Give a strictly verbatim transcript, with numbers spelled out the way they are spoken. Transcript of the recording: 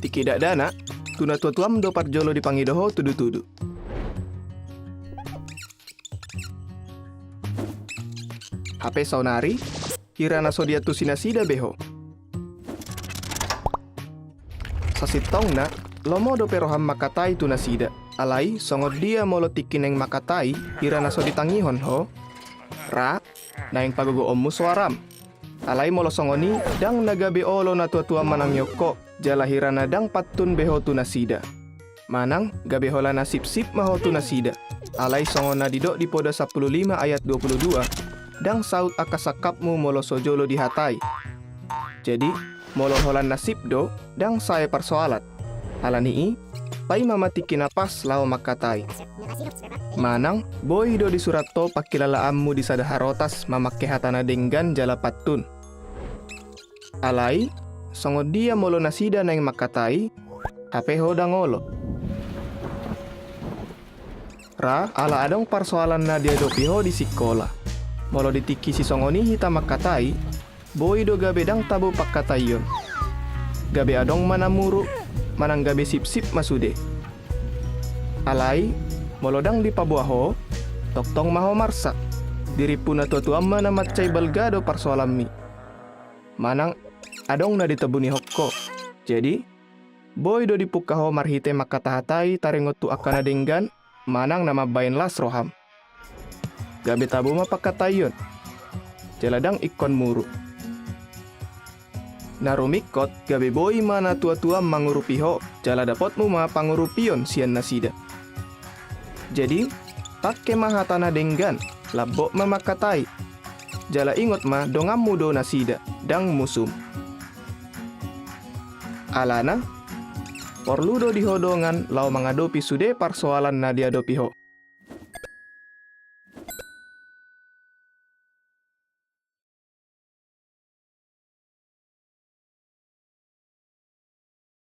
Tingki dakdanak, tu natuatuam do parjolo dipangido ho tudutudu. Hape saonari, hira na so diantusi nasida be ho. Sasintongna, lomo dope roham mangkatai tu nasida. Alai songon dia molo tingki naeng mangkatai, hira na so ditangihon ho? Ra, naeng pagogoonmu soaram. Alai molo songon i, ndang na gabe olo natuatuam manangihon ho, jala hira na ndang pantun be ho tu nasida. Manang gabe holan na sipsip ma ho tu nasida. Alai songon na didok di Poda sampulu lima ayat dua pulu dua, ndang saut angka sangkapmu molo so jolo dihatai. Jadi, molo holan na sip do, ndang sae parsoalan. Ala ni i, paima ma tingki na pas laho mangkatai. Manang, boi do disurat ho pangkilalaanmu di sada harotas mamangke hata na denggan jala pantun. Alai, songon dia molo nasida naeng mangkatai, hape ho ndang olo. Ra, ala adong parsoalan na diadopi ho di sikola. Molo di tingki sisongon i hita mangkatai, boi do gabe ndang tabo pangkataion. Gabe adong ma na muruk, manang gabe sipsip ma sude. Alai, molo ndang dipaboa ho, tongtong ma ho marsak. Dirimpu natuatuam ma na mansai balga do parsoalanmi. Manang adong na ditobunihon ho. Jadi, boi do dipungka ho marhite mangkatahatai taringot tu angka na denggan, manang na mambahen las roham. Gabe tabo ma pangkataion. Jala ndang ingkon muruk. Na rumingkot, gabe boi ma natuatuam mangurupi ho, jala dapotmu ma pangurupion sian nasida. Jadi, pangke ma hata na denggan, lambok ma mangkatai. Jala ingot ma donganmu do nasida, ndang musum. Alana, porlu do di ho dongan laho mangadopi sude parsoalan na diadopi ho.